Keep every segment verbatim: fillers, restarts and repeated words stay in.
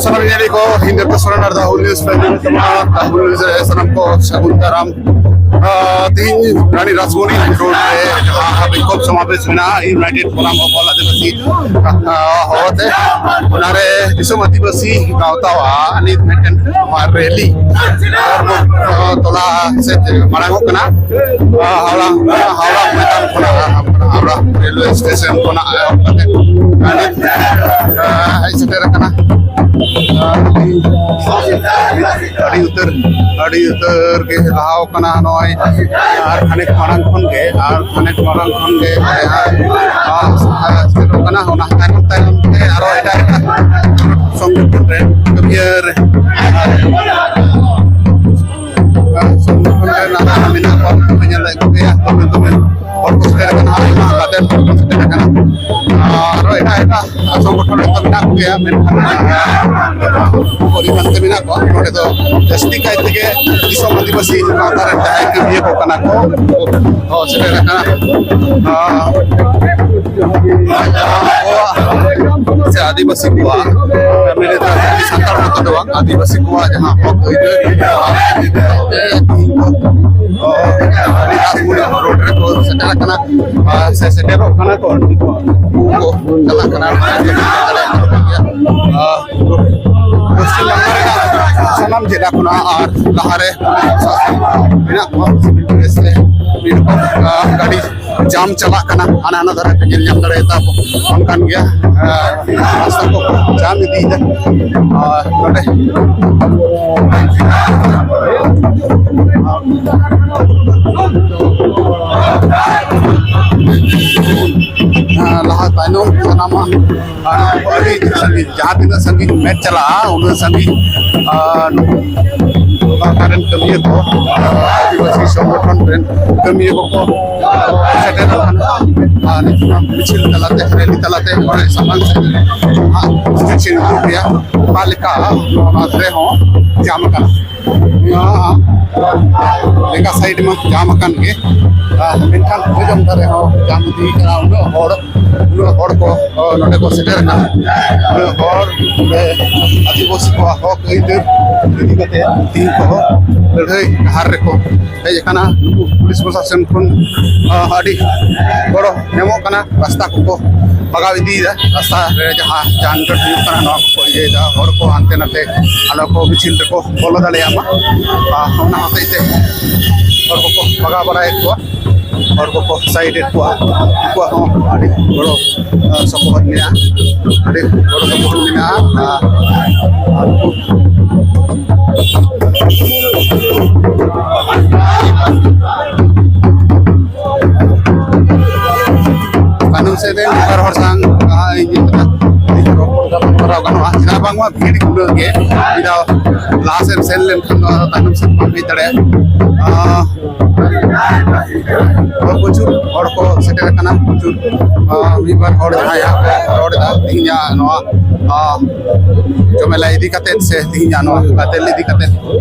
ᱥᱟᱱᱟᱢ ᱧᱮᱞᱤ ᱠᱚ, ᱤᱧ ᱫᱮᱵᱽᱫᱟᱥ ᱥᱚᱨᱮᱱ ᱟᱨ ᱫᱟ ᱦᱩᱞ ᱱᱤᱭᱩᱡᱽ ᱯᱮ ᱧᱮᱞ ᱛᱟᱵᱚᱱᱟ᱾ ᱫᱟ ᱦᱩᱞ ᱱᱤᱭᱩᱡᱽ ᱨᱮ ᱥᱟᱱᱟᱢ ᱠᱚ ᱥᱟᱹᱜᱩᱱ ᱫᱟᱨᱟᱢ᱾ ᱟᱨ ᱛᱤᱦᱤᱧ ᱨᱟᱱᱤ ᱨᱟᱥᱢᱚᱱᱤ ᱨᱳᱰ ᱨᱮ ᱡᱟᱦᱟᱸ ᱵᱤᱠᱷᱳᱵ ᱥᱚᱢᱟᱵᱮᱥ ᱢᱮᱱᱟᱜᱼᱟ, ᱤᱭᱩᱱᱟᱭᱴᱮᱰ ᱯᱷᱳᱨᱟᱢ ᱚᱯᱷ ᱚᱞ ᱟᱹᱫᱤᱵᱟᱹᱥᱤ, ᱟᱨ, ᱦᱚᱦᱚᱛᱮ, ᱚᱱᱟᱨᱮ ᱫᱤᱥᱚᱢ ᱟᱹᱫᱤᱵᱟᱹᱥᱤ ᱜᱟᱶᱛᱟᱣᱟᱜ ᱱᱤᱛ ᱢᱤᱫᱴᱮᱱ ᱱᱚᱣᱟ ᱨᱮᱞᱤ, ᱟᱨ, ᱛᱚᱞᱟ ᱥᱮ ᱢᱟᱲᱟᱝ ᱚᱜ ᱠᱟᱱᱟ᱾ ᱦᱟᱣᱲᱟ, ᱦᱟᱣᱲᱟ ᱢᱚᱭᱫᱟᱱ ᱠᱷᱚᱱᱟᱜ, ᱦᱟᱣᱲᱟ ᱨᱮᱞᱣᱮ ᱥᱴᱮᱥᱚᱱ ᱠᱷᱚᱱᱟᱜ ᱮᱦᱚᱵ ᱠᱟᱛᱮ ᱟᱹᱰᱤ, ᱦᱮᱡ ᱥᱮᱴᱮᱨ ᱟᱠᱟᱱᱟ᱾ ᱟᱹᱰᱤ ᱩᱛᱟᱹᱨ, ᱟᱹᱰᱤ ᱩᱛᱟᱹᱨ ᱜᱮ ᱞᱟᱦᱟᱣ ᱠᱟᱱᱟ ᱱᱚᱜᱼᱚᱭ᱾ ᱟᱨ ᱠᱷᱟᱱᱮᱠ ᱢᱟᱲᱟᱝ ᱠᱷᱚᱱ ᱜᱮ, ᱟᱨ ᱠᱷᱟᱱᱮᱠ ᱢᱟᱲᱟᱝ ᱠᱷᱚᱱ ᱜᱮ ᱡᱟᱦᱟᱸ, ᱟᱨ, ᱥᱮᱴᱮᱨᱚᱜ ᱠᱟᱱᱟ, ᱚᱱᱟ ᱛᱟᱭᱱᱚᱢ ᱛᱟᱭᱱᱚᱢ ᱛᱮ ᱟᱨᱚ ᱮᱴᱟᱜ ᱮᱴᱟᱜ ᱥᱚᱝᱜᱚᱴᱷᱚᱱ ᱨᱮ ᱠᱟᱹᱢᱤᱭᱟᱹ ᱨᱮ, ᱟᱨ ᱥᱚᱝᱜᱚᱴᱷᱚᱱ ᱨᱮ ᱱᱟᱱᱟ ᱢᱮᱱᱟᱜ ᱠᱚᱣᱟ, ᱧᱮᱞᱮᱫ ᱠᱚᱜᱮᱭᱟ, ᱫᱚᱢᱮ ᱫᱚᱢᱮ ᱦᱚᱲ ᱠᱚ ᱥᱮᱴᱮᱨ ᱟᱠᱟᱱᱟ, ᱟᱭᱢᱟ ᱜᱟᱫᱮᱞ ᱦᱚᱲ ᱠᱚ ᱥᱮᱴᱮᱨ ᱟᱠᱟᱱᱟ᱾ ᱟᱨ ᱮᱴᱟᱜ ᱮᱴᱟᱜ ᱥᱚᱝᱜᱚᱴᱷᱚᱱ ᱨᱮ ᱢᱮᱱᱟᱜ ᱠᱚᱜᱮᱭᱟ, ᱢᱮᱱᱠᱷᱟᱱ ᱯᱚᱨᱤᱢᱟᱱ ᱛᱮ ᱢᱮᱱᱟᱜ ᱠᱚᱣᱟ᱾ ᱱᱚᱰᱮ ᱫᱚ ᱡᱟᱹᱥᱛᱤ ᱠᱟᱭ ᱛᱮᱜᱮ ᱫᱤᱥᱚᱢ ᱟᱹᱫᱤᱵᱟᱹᱥᱤ ᱜᱟᱶᱛᱟ ᱨᱮᱱ ᱡᱟᱦᱟᱸᱭ ᱠᱟᱹᱢᱤᱭᱟᱹ ᱠᱚ ᱠᱟᱱᱟ ᱠᱚ, ᱠᱚ ᱥᱮᱴᱮᱨ ᱟᱠᱟᱱᱟ᱾ ᱟᱨ ᱟᱵᱚᱣᱟᱜ ᱥᱮ ᱟᱹᱫᱤᱵᱟᱹᱥᱤ ᱠᱚᱣᱟᱜ, ᱢᱮᱱᱮᱫ ᱥᱟᱱᱛᱟᱲ ᱢᱚᱛᱚ ᱫᱚ ᱵᱟᱝ, ᱟᱹᱫᱤᱵᱟᱹᱥᱤ ᱠᱚᱣᱟᱜ ᱡᱟᱦᱟᱸ ᱦᱚᱠ ᱟᱹᱭᱫᱟᱹᱨ, ᱟᱹᱰᱤ ᱨᱟᱥ ᱢᱩᱞᱟ ᱨᱳᱰ ᱨᱮᱠᱚ ᱥᱮᱴᱮᱨ ᱟᱠᱟᱱᱟ, ᱟᱨ ᱥᱮ ᱥᱮᱴᱮᱨᱚᱜ ᱠᱟᱱᱟ ᱠᱚ, ᱩᱱᱠᱩ ᱠᱚ ᱪᱟᱞᱟᱜ ᱠᱟᱱᱟ᱾ ᱟᱨ ᱯᱚᱥᱪᱤᱢ ᱵᱟᱝᱞᱟ ᱨᱮᱱᱟᱜ ᱥᱟᱱᱟᱢ ᱡᱮᱞᱟ ᱠᱷᱚᱱᱟᱜ ᱟᱨ ᱞᱟᱦᱟᱨᱮ ᱢᱮᱱᱟᱜ ᱠᱚᱣᱟ, ᱥᱤᱵᱤᱞ ᱰᱨᱮᱥ ᱨᱮ ᱢᱤᱫ ᱨᱚᱠᱚᱢ, ᱟᱨ ᱜᱟᱹᱰᱤ ᱡᱟᱢ ᱪᱟᱞᱟᱜ ᱠᱟᱱᱟ᱾ ᱦᱟᱱᱟ ᱦᱟᱱᱟ ᱫᱷᱟᱨᱮ ᱯᱮ ᱧᱮᱞ ᱧᱟᱢ ᱫᱟᱲᱮᱭᱟᱜᱼᱟ, ᱚᱱᱠᱟᱱ ᱜᱮᱭᱟ᱾ ᱟᱨ ᱨᱟᱥᱛᱟ ᱠᱚ ᱡᱟᱢ ᱤᱫᱤᱭᱮᱫᱟ᱾ ᱟᱨ ᱱᱚᱰᱮ ᱞᱟᱦᱟ ᱛᱟᱭᱱᱚᱢ ᱥᱟᱱᱟᱢᱟᱜ, ᱟᱨ ᱟᱹᱰᱤ ᱥᱟᱺᱜᱤᱧ, ᱡᱟᱦᱟᱸ ᱛᱤᱱᱟᱹᱜ ᱥᱟᱺᱜᱤᱧ ᱢᱮᱫ ᱪᱟᱞᱟᱜᱼᱟ, ᱩᱱᱟᱹᱜ ᱥᱟᱺᱜᱤᱧ, ᱟᱨ, ᱯᱟᱦᱴᱟ ᱨᱮᱱ ᱠᱟᱹᱢᱤᱭᱟᱹ ᱠᱚ, ᱟᱹᱫᱤᱵᱟᱹᱥᱤ ᱥᱚᱝᱜᱚᱴᱷᱚᱱ ᱨᱮᱱ ᱠᱟᱹᱢᱤᱭᱟᱹ ᱠᱚᱠᱚ ᱥᱮᱴᱮᱨ ᱟᱠᱟᱱᱟ᱾ ᱟᱨ ᱱᱤᱛᱚᱜ ᱢᱤᱪᱷᱤᱞ ᱛᱟᱞᱟᱛᱮ, ᱨᱮᱞᱤ ᱛᱟᱞᱟᱛᱮ ᱚᱸᱰᱮ ᱥᱟᱢᱟᱝ ᱥᱮᱫ ᱦᱟᱸᱜ ᱢᱤᱪᱷᱤᱞ ᱩᱰᱩᱠ ᱜᱮᱭᱟ᱾ ᱚᱠᱟ ᱞᱮᱠᱟ ᱱᱚᱣᱟ ᱨᱮᱦᱚᱸ ᱡᱟᱢ ᱟᱠᱟᱱᱟ, ᱱᱚᱣᱟ ᱞᱮᱸᱜᱟ ᱥᱟᱭᱤᱰ ᱢᱟ ᱡᱟᱢ ᱟᱠᱟᱱ ᱜᱮ, ᱟᱨ ᱢᱮᱱᱠᱷᱟᱱ ᱚᱸᱰᱮ ᱫᱷᱟᱨᱮ ᱦᱚᱸ ᱡᱟᱢ ᱤᱫᱤ ᱠᱟᱱᱟ᱾ ᱩᱱᱟᱹᱜ ᱦᱚᱲ, ᱩᱱᱟᱹᱜ ᱦᱚᱲ ᱠᱚ ᱱᱚᱰᱮ ᱠᱚ ᱥᱮᱴᱮᱨ ᱮᱱᱟ᱾ ᱩᱱᱟᱹᱜ ᱦᱚᱲ ᱱᱚᱰᱮ ᱟᱹᱫᱤᱵᱟᱹᱥᱤ ᱠᱚᱣᱟᱜ ᱦᱚᱠ ᱟᱹᱭᱫᱟᱹᱨ ᱤᱫᱤ ᱠᱟᱛᱮ ᱛᱤᱦᱤᱧ ᱠᱚ ᱞᱟᱹᱲᱦᱟᱹᱭ ᱰᱟᱦᱟᱨ ᱨᱮᱠᱚ ᱦᱮᱡ ᱟᱠᱟᱱᱟ᱾ ᱱᱩᱠᱩ ᱯᱩᱞᱤᱥ ᱯᱨᱚᱥᱟᱥᱚᱱ ᱠᱷᱚᱱ, ᱟᱹᱰᱤ ᱜᱚᱲᱚ ᱧᱟᱢᱚᱜ ᱠᱟᱱᱟ᱾ ᱨᱟᱥᱛᱟ ᱠᱚᱠᱚ ᱵᱟᱜᱟᱣ ᱤᱫᱤᱭᱮᱫᱟ᱾ ᱨᱟᱥᱛᱟ ᱨᱮ ᱡᱟᱦᱟᱸ ᱡᱟᱱᱡᱚᱴ ᱦᱩᱭᱩᱜ ᱠᱟᱱᱟ, ᱱᱚᱣᱟ ᱠᱚᱠᱚ ᱤᱭᱟᱹᱭᱮᱫᱟ᱾ ᱦᱚᱲ ᱠᱚ ᱦᱟᱱᱛᱮ ᱱᱟᱛᱮ ᱟᱞᱚ ᱠᱚ ᱢᱤᱪᱷᱤᱞ ᱨᱮᱠᱚ ᱵᱚᱞᱚ ᱫᱟᱲᱮᱭᱟᱜ ᱢᱟ, ᱟᱨ ᱚᱱᱟ ᱦᱚᱛᱮᱡ ᱛᱮ ᱦᱚᱲ ᱠᱚᱠᱚ ᱵᱟᱜᱟᱣ ᱵᱟᱲᱟᱭᱮᱫ ᱠᱚᱣᱟ᱾ ᱦᱚᱲ ᱠᱚᱠᱚ ᱥᱟᱭᱤᱰ ᱮᱫ ᱠᱚᱣᱟ, ᱩᱱᱠᱩᱣᱟᱜ ᱦᱚᱸ ᱟᱹᱰᱤ ᱜᱚᱲᱚ, ᱟᱸ, ᱥᱚᱯᱚᱦᱚᱫ ᱢᱮᱱᱟᱜᱼᱟ, ᱟᱹᱰᱤ ᱜᱚᱲᱚ ᱥᱚᱯᱚᱦᱚᱫ ᱢᱮᱱᱟᱜᱼᱟ᱾ ᱟᱨ, ᱟᱨ ᱩᱱᱠᱩ ᱛᱟᱭᱱᱚᱢ ᱥᱮᱫ ᱨᱮ ᱢᱤᱫ ᱵᱟᱨ ᱦᱚᱲ ᱥᱟᱶ, ᱟᱸ, ᱤᱧ ᱧᱮᱞ ᱠᱮᱫᱟ, ᱨᱚᱯᱚᱲ ᱜᱟᱯᱟᱞᱢᱟᱨᱟᱣ ᱜᱟᱱᱚᱜᱼᱟ᱾ ᱪᱮᱫᱟᱜ ᱵᱟᱝᱢᱟ ᱵᱷᱤᱲ ᱩᱱᱟᱹᱜ ᱜᱮ, ᱢᱤᱫ ᱫᱷᱟᱣ ᱞᱟᱦᱟ ᱥᱮᱫ ᱥᱮᱱ ᱞᱮᱱᱠᱷᱟᱱ ᱫᱚ ᱟᱨᱦᱚᱸ ᱛᱟᱭᱱᱚᱢ ᱥᱮᱫ ᱵᱟᱢ ᱦᱮᱡ ᱫᱟᱲᱮᱭᱟᱜᱼᱟ᱾ ᱟᱸ, ᱦᱚᱲ ᱯᱨᱚᱪᱩᱨ ᱦᱚᱲ ᱠᱚ ᱥᱮᱴᱮᱨ ᱟᱠᱟᱱᱟ, ᱯᱨᱚᱪᱩᱨ, ᱟᱸ, ᱢᱤᱫ ᱵᱟᱨ ᱦᱚᱲ ᱡᱟᱦᱟᱸᱭ ᱦᱟᱸᱜ ᱠᱚ ᱨᱚᱲ ᱮᱫᱟ ᱛᱮᱦᱮᱧᱟᱜ ᱱᱚᱣᱟ, ᱟᱸ, ᱡᱚᱢᱮᱞᱟ ᱤᱫᱤ ᱠᱟᱛᱮᱫ ᱥᱮ ᱛᱮᱦᱮᱧᱟᱜ ᱱᱚᱣᱟ ᱜᱟᱫᱮᱞ ᱤᱫᱤ ᱠᱟᱛᱮᱫ,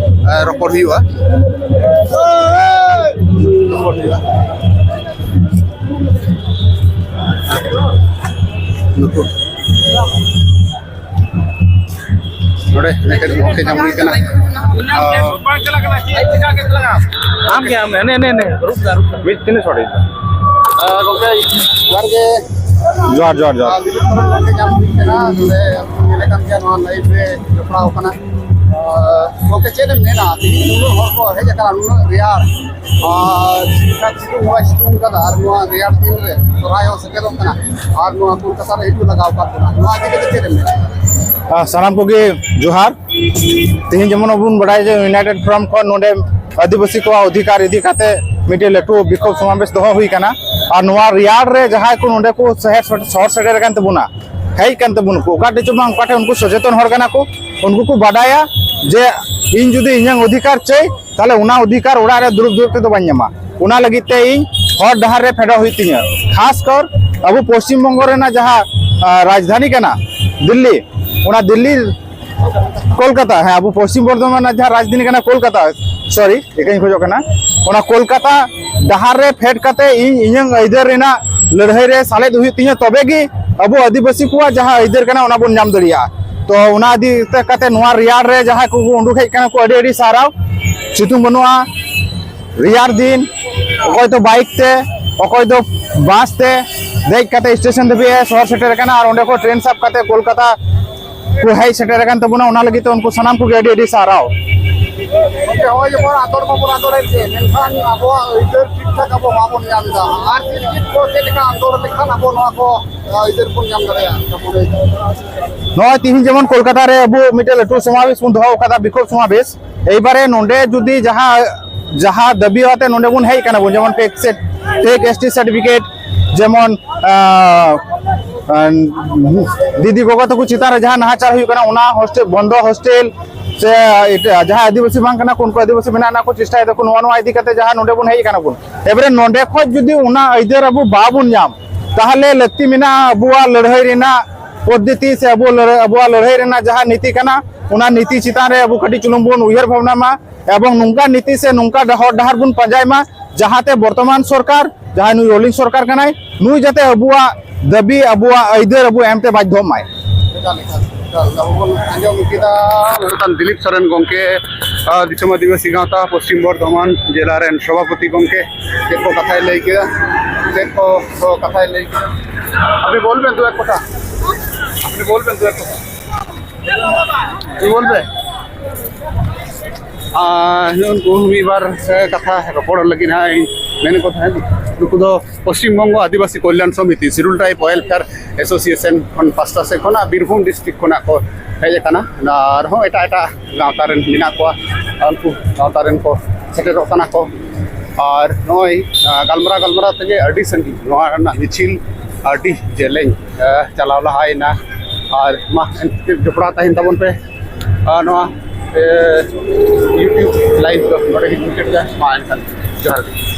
ᱟᱸ, ᱨᱚᱯᱚᱲ ᱦᱩᱭᱩᱜᱼᱟ᱾ ᱨᱚᱯᱚᱲ ᱦᱩᱭᱩᱜᱼᱟ᱾ ᱱᱩᱠᱩ ᱱᱚᱰᱮ ᱢᱤᱫᱴᱮᱱ ᱜᱚᱢᱠᱮ ᱧᱟᱢ ᱦᱩᱭ ᱠᱟᱱᱟ᱾ ᱟᱢ ᱜᱮ, ᱟᱢ ᱜᱮ, ᱦᱟᱱᱮ, ᱦᱟᱱᱮ, ᱦᱟᱱᱮ, ᱨᱩᱯ ᱫᱟ, ᱨᱩᱯ ᱫᱟ᱾ ᱢᱤᱫ ᱛᱤᱱᱟᱹᱜ ᱥᱚᱴ ᱦᱩᱭᱩᱜ ᱠᱟᱱᱟ? ᱟᱨ ᱜᱚᱢᱠᱮ, ᱡᱚᱦᱟᱨ ᱜᱮ᱾ ᱡᱚᱦᱟᱨ, ᱡᱚᱦᱟᱨ, ᱡᱚᱦᱟᱨ᱾ ᱟᱨ ᱵᱤᱫᱩ ᱪᱟᱸᱫᱟᱱ ᱜᱚᱢᱠᱮ ᱧᱟᱢ ᱦᱩᱭ ᱠᱟᱱᱟ᱾ ᱱᱚᱰᱮ ᱧᱮᱞ ᱠᱟᱱ ᱜᱮᱭᱟ, ᱱᱚᱣᱟ ᱞᱟᱭᱤᱵᱷ ᱨᱮ ᱡᱚᱯᱲᱟᱣ ᱠᱟᱱᱟ᱾ ᱟᱨ ᱜᱚᱢᱠᱮ, ᱪᱮᱫ ᱮᱢ ᱢᱮᱱᱟ? ᱛᱮᱦᱮᱧ ᱱᱩᱱᱟᱹᱜ ᱦᱚᱲ ᱠᱚ ᱦᱮᱡ ᱟᱠᱟᱱᱟ, ᱱᱩᱱᱟᱹᱜ ᱨᱮᱭᱟᱲ, ᱟᱨ ᱴᱷᱤᱠ ᱴᱷᱟᱠ ᱥᱤᱛᱩᱝ ᱦᱚᱸ ᱵᱟᱭ ᱥᱤᱛᱩᱝ ᱠᱟᱫᱟ, ᱟᱨ ᱱᱚᱣᱟ ᱨᱮᱭᱟᱲ ᱫᱤᱱ ᱨᱮ ᱥᱚᱨᱦᱟᱭ ᱦᱚᱸ ᱥᱮᱴᱮᱨᱚᱜ ᱠᱟᱱᱟ, ᱟᱨ ᱱᱚᱣᱟ ᱠᱳᱞᱠᱟᱛᱟ ᱨᱮ ᱦᱤᱡᱩᱜ ᱞᱟᱜᱟᱣ ᱟᱠᱟᱫ ᱵᱚᱱᱟ, ᱱᱚᱣᱟ ᱤᱫᱤ ᱠᱟᱛᱮ ᱪᱮᱫ ᱮᱢ ᱢᱮᱱᱟ? ᱟᱨ ᱥᱟᱱᱟᱢ ᱠᱚᱜᱮ ᱡᱚᱦᱟᱨ᱾ ᱛᱮᱦᱮᱧ ᱡᱮᱢᱚᱱ ᱵᱚᱱ ᱵᱟᱰᱟᱭᱟ ᱡᱮ ᱤᱭᱩᱱᱟᱭᱴᱮᱰ ᱯᱷᱨᱚᱱᱴ ᱠᱷᱚᱱ ᱱᱚᱰᱮ ᱟᱹᱫᱤᱵᱟᱹᱥᱤ ᱠᱚᱣᱟᱜ ᱚᱫᱷᱤᱠᱟᱨ ᱤᱫᱤ ᱠᱟᱛᱮ ᱢᱤᱫᱴᱮᱱ ᱞᱟᱹᱴᱩ ᱵᱤᱠᱷᱳᱵ ᱥᱚᱢᱟᱵᱮᱥ ᱫᱚᱦᱚ ᱦᱩᱭ ᱠᱟᱱᱟ᱾ ᱟᱨ ᱱᱚᱣᱟ ᱨᱮᱭᱟᱲ ᱨᱮ ᱡᱟᱦᱟᱸᱭ ᱠᱚ ᱱᱚᱰᱮ ᱠᱚ ᱥᱚᱦᱚᱨ, ᱥᱚᱦᱚᱨ ᱥᱮᱴᱮᱨ ᱟᱠᱟᱱ ᱛᱟᱵᱚᱱᱟ, ᱦᱮᱡ ᱟᱠᱟᱱ ᱛᱟᱵᱚᱱᱟ ᱠᱚ, ᱚᱠᱟ ᱴᱷᱮᱡ ᱪᱚ ᱵᱟᱝ ᱚᱠᱟ ᱴᱷᱮᱡ, ᱩᱱᱠᱩ ᱥᱚᱪᱮᱛᱚᱱ ᱦᱚᱲ ᱠᱟᱱᱟ ᱠᱚ, ᱩᱱᱠᱩ ᱠᱚ ᱵᱟᱰᱟᱭᱟ ᱡᱮ ᱤᱧ ᱡᱩᱫᱤ ᱤᱧᱟᱹᱝ ᱚᱫᱷᱤᱠᱟᱨ ᱪᱟᱹᱭ, ᱛᱟᱦᱞᱮ ᱚᱱᱟ ᱚᱫᱷᱤᱠᱟᱨ ᱚᱲᱟᱜ ᱨᱮ ᱫᱩᱲᱩᱵ ᱫᱩᱲᱩᱵ ᱛᱮᱫᱚ ᱵᱟᱹᱧ ᱧᱟᱢᱟ᱾ ᱚᱱᱟ ᱞᱟᱹᱜᱤᱫ ᱛᱮ ᱤᱧ ᱦᱚᱨ ᱰᱟᱦᱟᱨ ᱨᱮ ᱯᱷᱮᱰᱚᱜ ᱦᱩᱭᱩᱜ ᱛᱤᱧᱟᱹ᱾ ᱠᱷᱟᱥ ᱠᱚᱨ ᱟᱵᱚ ᱯᱚᱥᱪᱤᱢ ᱵᱚᱝᱜᱚ ᱨᱮᱱᱟᱜ ᱡᱟᱦᱟᱸ, ᱟᱸ, ᱨᱟᱡᱽᱫᱷᱟᱱᱤ ᱠᱟᱱᱟ ᱫᱤᱞᱞᱤ, ᱚᱱᱟ ᱫᱤᱞᱞᱤ, ᱠᱳᱞᱠᱟᱛᱟ, ᱦᱮᱸ, ᱟᱵᱚ ᱯᱚᱥᱪᱤᱢ ᱵᱚᱨᱫᱷᱚᱢᱟᱱ ᱨᱮᱱᱟᱜ ᱡᱟᱦᱟᱸ ᱨᱟᱡᱽᱫᱷᱟᱱᱤ ᱠᱟᱱᱟ ᱠᱳᱞᱠᱟᱛᱟ, ᱥᱚᱨᱤ, ᱤᱠᱟᱹᱧ ᱠᱷᱚᱡᱚᱜ ᱠᱟᱱᱟ, ᱚᱱᱟ ᱠᱳᱞᱠᱟᱛᱟ ᱰᱟᱦᱟᱨ ᱨᱮ ᱯᱷᱮᱰ ᱠᱟᱛᱮ ᱤᱧ ᱤᱧᱟᱹᱝ ᱟᱹᱭᱫᱟᱹᱨ ᱨᱮᱱᱟᱜ ᱞᱟᱹᱲᱦᱟᱹᱭ ᱨᱮ ᱥᱟᱞᱮᱫ ᱦᱩᱭᱩᱜ ᱛᱤᱧᱟᱹ, ᱛᱚᱵᱮ ᱜᱮ ᱟᱵᱚ ᱟᱹᱫᱤᱵᱟᱹᱥᱤ ᱠᱚᱣᱟᱜ ᱡᱟᱦᱟᱸ ᱟᱹᱭᱫᱟᱹᱨ ᱠᱟᱱᱟ, ᱚᱱᱟ ᱵᱚᱱ ᱧᱟᱢ ᱫᱟᱲᱮᱭᱟᱜᱼᱟ᱾ ᱛᱚ, ᱚᱱᱟ ᱤᱫᱤ ᱠᱟᱛᱮ ᱱᱚᱣᱟ ᱨᱮᱭᱟᱲ ᱨᱮ ᱡᱟᱦᱟᱸᱭ ᱠᱚᱠᱚ ᱩᱰᱩᱠ ᱦᱮᱡ ᱠᱟᱱᱟ ᱠᱚ, ᱟᱹᱰᱤ ᱟᱹᱰᱤ ᱥᱟᱨᱦᱟᱣ᱾ ᱥᱤᱛᱩᱝ ᱵᱟᱹᱱᱩᱜᱼᱟ, ᱨᱮᱭᱟᱲ ᱫᱤᱱ, ᱚᱠᱚᱭ ᱫᱚ ᱵᱟᱭᱤᱠ ᱛᱮ, ᱚᱠᱚᱭ ᱫᱚ ᱵᱟᱥ ᱛᱮ ᱫᱮᱡ ᱠᱟᱛᱮ ᱥᱴᱮᱥᱚᱱ ᱫᱷᱟᱹᱵᱤᱡ ᱮ ᱥᱚᱦᱚᱨ ᱥᱮᱴᱮᱨ ᱟᱠᱟᱱᱟ, ᱟᱨ ᱚᱸᱰᱮ ᱠᱷᱚᱱ ᱴᱨᱮᱱ ᱥᱟᱵ ᱠᱟᱛᱮ ᱠᱳᱞᱠᱟᱛᱟ ᱠᱚ ᱦᱮᱡ ᱥᱮᱴᱮᱨ ᱟᱠᱟᱱ ᱛᱟᱵᱚᱱᱟ᱾ ᱚᱱᱟ ᱞᱟᱹᱜᱤᱫ ᱛᱮ ᱩᱱᱠᱩ ᱥᱟᱱᱟᱢ ᱠᱚᱜᱮ ᱟᱹᱰᱤ ᱟᱹᱰᱤ ᱥᱟᱨᱦᱟᱣ᱾ ᱜᱚᱢᱠᱮ, ᱦᱚᱸᱜᱼᱚᱭ ᱡᱮᱢᱚᱱ ᱟᱸᱫᱳᱲ ᱢᱟᱵᱚᱱ ᱟᱸᱫᱳᱲᱮᱫ ᱜᱮ, ᱢᱮᱱᱠᱷᱟᱱ ᱟᱵᱚᱣᱟᱜ ᱟᱹᱭᱫᱟᱹᱨ ᱴᱷᱤᱠ ᱴᱷᱟᱠ ᱟᱵᱚ ᱵᱟᱵᱚᱱ ᱧᱟᱢ ᱮᱫᱟ᱾ ᱟᱨ ᱪᱮᱫ ᱪᱮᱫ ᱠᱚ, ᱪᱮᱫ ᱞᱮᱠᱟ ᱟᱸᱫᱳᱲ ᱞᱮᱠᱷᱟᱱ ᱟᱵᱚ ᱱᱚᱣᱟ ᱠᱚ, ᱟᱸ, ᱟᱹᱭᱫᱟᱹᱨ ᱵᱚᱱ ᱧᱟᱢ ᱫᱟᱲᱮᱭᱟᱜᱼᱟ? ᱱᱚᱜᱼᱚᱭ ᱛᱤᱦᱤᱧ ᱡᱮᱢᱚᱱ ᱠᱳᱞᱠᱟᱛᱟ ᱨᱮ ᱟᱵᱚ ᱢᱤᱫᱴᱮᱱ ᱞᱟᱹᱴᱩ ᱥᱚᱢᱟᱵᱮᱥ ᱵᱚᱱ ᱫᱚᱦᱚ ᱟᱠᱟᱫᱟ, ᱵᱤᱠᱷᱳᱵ ᱥᱚᱢᱟᱵᱮᱥ᱾ ᱮᱭᱵᱟᱨᱮ ᱱᱚᱰᱮ ᱡᱩᱫᱤ ᱡᱟᱦᱟᱸ, ᱡᱟᱦᱟᱸ ᱫᱟᱹᱵᱤ ᱟᱛᱮ ᱱᱚᱰᱮ ᱵᱚᱱ ᱦᱮᱡ ᱟᱠᱟᱱᱟ ᱵᱚᱱ, ᱡᱮᱢᱚᱱ fake set-, fake S T certificate, ᱡᱮᱢᱚᱱ, ᱟᱸ, ᱟᱸ, ᱫᱤᱫᱤ ᱜᱚᱜᱚ ᱛᱟᱠᱚ ᱪᱮᱛᱟᱱ ᱨᱮ ᱡᱟᱦᱟᱸ ᱱᱟᱦᱟᱪᱟᱨ ᱦᱩᱭᱩᱜ ᱠᱟᱱᱟ, ᱚᱱᱟ ᱦᱳᱥᱴᱮᱞ ᱵᱚᱱᱫᱚ, ᱦᱳᱥᱴᱮᱞ ᱥᱮ ᱮᱴᱟᱜ ᱡᱟᱦᱟᱸ ᱟᱹᱫᱤᱵᱟᱹᱥᱤ ᱵᱟᱝ ᱠᱟᱱᱟ ᱠᱚ, ᱩᱱᱠᱩ ᱟᱹᱫᱤᱵᱟᱹᱥᱤ ᱵᱮᱱᱟᱣ ᱨᱮᱱᱟᱜ ᱠᱚ ᱪᱮᱥᱴᱟᱭ ᱫᱟᱠᱚ, ᱱᱚᱣᱟ, ᱱᱚᱣᱟ ᱤᱫᱤ ᱠᱟᱛᱮ ᱡᱟᱦᱟᱸ ᱱᱚᱰᱮ ᱵᱚᱱ ᱦᱮᱡ ᱟᱠᱟᱱᱟ ᱵᱚᱱ, ᱮᱵᱟᱨᱮ ᱱᱚᱰᱮ ᱠᱷᱚᱡ ᱡᱩᱫᱤ ᱚᱱᱟ ᱟᱹᱭᱫᱟᱹᱨ ᱟᱵᱚ ᱵᱟᱵᱚᱱ ᱧᱟᱢ, ᱛᱟᱦᱚᱞᱮ ᱞᱟᱹᱠᱛᱤ ᱢᱮᱱᱟᱜᱼᱟ ᱟᱵᱚᱣᱟᱜ ᱞᱟᱹᱲᱦᱟᱹᱭ ᱨᱮᱱᱟᱜ ᱯᱚᱫᱽᱫᱷᱚᱛᱤ ᱥᱮ ᱟᱵᱚ ᱞᱟᱹᱲᱦᱟᱹᱭ, ᱟᱵᱚᱣᱟᱜ ᱞᱟᱹᱲᱦᱟᱹᱭ ᱨᱮᱱᱟᱜ ᱡᱟᱦᱟᱸ ᱱᱤᱛᱤ ᱠᱟᱱᱟ, ᱚᱱᱟ ᱱᱤᱛᱤ ᱪᱮᱛᱟᱱ ᱨᱮ ᱟᱵᱚ ᱠᱟᱹᱴᱤᱡ ᱪᱩᱞᱩᱝ ᱵᱚᱱ ᱩᱭᱦᱟᱹᱨ ᱵᱷᱟᱵᱽᱱᱟ ᱢᱟ, ᱮᱵᱚᱝ ᱱᱚᱝᱠᱟ ᱱᱤᱛᱤ ᱥᱮ ᱱᱚᱝᱠᱟ ᱰᱟ-, ᱦᱚᱨ ᱰᱟᱦᱟᱨ ᱵᱚᱱ ᱯᱟᱸᱡᱟᱭ ᱢᱟ, ᱡᱟᱦᱟᱸᱛᱮ ᱵᱚᱨᱛᱚᱢᱟᱱ ᱥᱚᱨᱠᱟᱨ, ᱡᱟᱦᱟᱸᱭ ᱱᱩᱭ ᱨᱳᱞᱤᱝ ᱥᱚᱨᱠᱟᱨ ᱠᱟᱱᱟᱭ, ᱱᱩᱭ ᱡᱟᱛᱮ ᱟᱵᱚᱣᱟᱜ ᱫᱟᱹᱵᱤ, ᱟᱵᱚᱣᱟᱜ ᱟᱹᱭᱫᱟᱹᱨ ᱟᱵᱚ ᱮᱢᱛᱮ ᱵᱟᱫᱽᱫᱷᱚᱜ ᱢᱟᱭ᱾ ᱮᱠᱟᱞ, ᱮᱠᱟᱞ, ᱮᱠᱟᱞ᱾ ᱟᱵᱚ ᱵᱚᱱ ᱟᱸᱡᱚᱢ ᱠᱮᱫᱟ ᱱᱚᱰᱮ ᱠᱷᱚᱱ ᱫᱤᱞᱤᱯ ᱥᱚᱨᱮᱱ ᱜᱚᱢᱠᱮ, ᱟᱨ ᱫᱤᱥᱚᱢ ᱟᱹᱫᱤᱵᱟᱹᱥᱤ ᱜᱟᱶᱛᱟ ᱯᱚᱥᱪᱤᱢ ᱵᱚᱨᱫᱷᱚᱢᱟᱱ ᱡᱮᱞᱟ ᱨᱮᱱ ᱥᱚᱵᱷᱟᱯᱚᱛᱤ ᱜᱚᱢᱠᱮ, ᱪᱮᱫ ᱠᱚ ᱠᱟᱛᱷᱟᱭ ᱞᱟᱹᱭ ᱠᱮᱫᱟ, ᱪᱮᱫ ᱠᱚ, ᱠᱚ ᱠᱟᱛᱷᱟᱭ ᱞᱟᱹᱭ ᱠᱮᱫᱟ᱾ আপনি বলবেন দু এক কথা, আপনি বলবেন দু এক কথা, আপনি বলবেন। ᱟᱨ ᱩᱱᱠᱩ ᱢᱤᱫ ᱵᱟᱨ, ᱮ, ᱠᱟᱛᱷᱟ ᱨᱚᱯᱚᱲ ᱞᱟᱹᱜᱤᱫ ᱦᱟᱸᱜ ᱤᱧ ᱢᱮᱱ ᱠᱚ ᱛᱟᱦᱮᱸᱫ᱾ ᱱᱩᱠᱩ ᱫᱚ ᱯᱚᱥᱪᱤᱢ ᱵᱚᱝᱜᱚ ᱟᱹᱫᱤᱵᱟᱹᱥᱤ ᱠᱚᱞᱭᱟᱱ ᱥᱚᱢᱤᱛᱤ, ᱥᱤᱰᱩᱞ ᱴᱨᱟᱭᱤᱵᱽ ᱳᱭᱮᱞᱯᱷᱮᱭᱟᱨ ᱮᱥᱳᱥᱤᱭᱮᱥᱚᱱ ᱠᱷᱚᱱ, ᱯᱟᱥᱴᱟ ᱥᱮᱫ ᱠᱷᱚᱱᱟᱜ ᱵᱤᱨᱵᱷᱩᱢ ᱰᱤᱥᱴᱨᱤᱠᱴ ᱠᱷᱚᱱᱟᱜ ᱠᱚ ᱦᱮᱡ ᱟᱠᱟᱱᱟ᱾ ᱟᱨᱦᱚᱸ ᱮᱴᱟᱜ ᱮᱴᱟᱜ ᱜᱟᱶᱛᱟ ᱨᱮᱱ ᱢᱮᱱᱟᱜ ᱠᱚᱣᱟ, ᱩᱱᱠᱩ ᱜᱟᱶᱛᱟ ᱨᱮᱱ ᱠᱚ ᱥᱮᱴᱮᱨᱚᱜ ᱠᱟᱱᱟ ᱠᱚ᱾ ᱟᱨ ᱱᱚᱜᱼᱚᱭ, ᱟ, ᱜᱟᱞᱢᱟᱨᱟᱣ ᱜᱟᱞᱢᱟᱨᱟᱣ ᱛᱮᱜᱮ ᱟᱹᱰᱤ ᱥᱟᱺᱜᱤᱧ ᱱᱚᱣᱟ ᱨᱮᱱᱟᱜ ᱢᱤᱪᱷᱤᱞ ᱟᱹᱰᱤ ᱡᱮᱞᱮᱧ, ᱟ, ᱪᱟᱞᱟᱣ ᱞᱟᱦᱟᱭᱮᱱᱟ᱾ ᱟᱨ ᱢᱟ, ᱮᱱᱛᱮ ᱡᱚᱯᱲᱟᱣ ᱛᱟᱦᱮᱱ ᱛᱟᱵᱚᱱ ᱯᱮ, ᱟ, ᱱᱚᱣᱟ YouTube live ᱫᱚ ᱱᱚᱰᱮ ᱜᱮ ᱢᱩᱪᱟᱹᱫ ᱮᱫᱟ᱾ ᱢᱟ ᱮᱱᱠᱷᱟᱱ ᱡᱚᱦᱟᱨ ᱜᱮ᱾